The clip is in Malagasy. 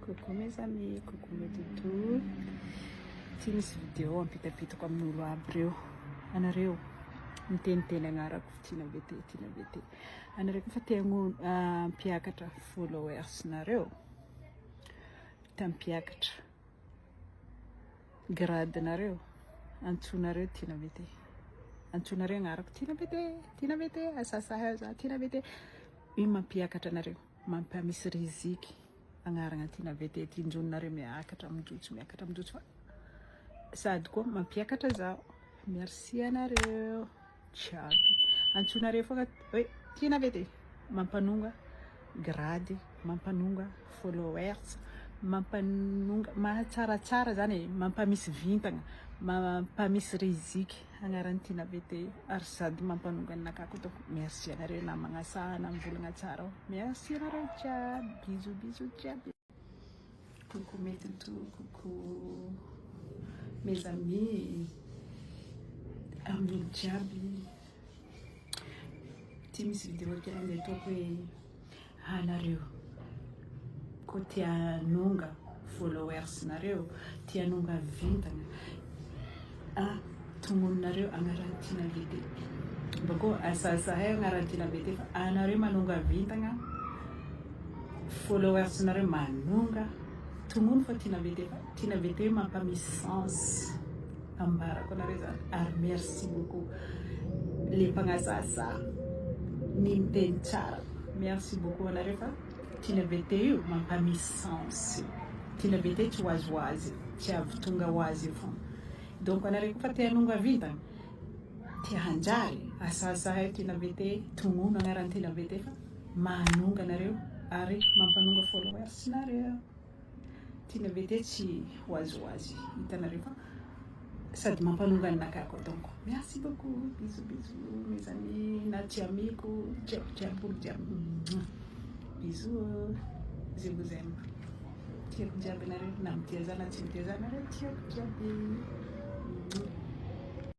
Coucou mes amis, coucou mes doudous. Ty misy vidéo ampitapitako amin'olo aby reo. Anareo miteniteny agnarako Tiana BT, Tiana BT. Anareo koa fa te hampiakatra followers nareo. Te hampiakatra grade nareo. Antsonareo Tiana BT. Antsonareo agnarako Tiana BT, Tiana BT, asasaha za Tiana BT. Io mampiakatra anareo, mampamisy riziky agnarana Tiana BT ty njononareo miakatra mijotso miakatra mijotso fa sady koa mampiakatra zaho. Merci anareo jiaby. Antsonareo foana hoe Tiana BT mampanonga grade, mampanonga followers, mampanonga mahatsaratsara zany e, mampamisy vintagna, mampamisy riziky agnarany Tiana BT ary sady mampanonga ny nakako donc merci anareo namagna saha na mivolagna tsara ao. Merci anareo jiaby. Bisous bisous jiaby. Coucou mes toutous, coucou mes amis, amin'olo jiaby. Ty misy vidéo kely andeha ataoko hoe anareo koa te hanonga followers nareo, te hanonga vintagna, ah tognoninareo agnarany Tiana BT. Bakô asahasahay agnarany Tiana BT fa anareo manonga vintagna, followers nareo manonga, tognony fa Tiana BT fa Tiana BT mampamisy sens. Ambarako anareo zany ary merci beaucoup le mpagnasasa ny miteny tsara. Merci beaucoup anareo fa Tiana BT io mampamisy sens io. Tiana BT tsy ho azy ho azy io, tsy avy tonga ho azy io fogna. Donc anareo koa fa te hanonga vintagna, te hanjary, asahasahay Tiana BT, tognono agnarany Tiana BT fa manonga anareo ary mampanonga followers nareo. Tiana BT tsy ho azy ho azy, hitanareo fa sady mampanonga ny nakako donc merci beaucoup, bisous bisous mes amis, na tsy amiko, jiaby jiaby olo jiaby, bisous, je vous aime, tiako jiaby anareo na mitia za na tsy mitia za nareo tiako jiaby.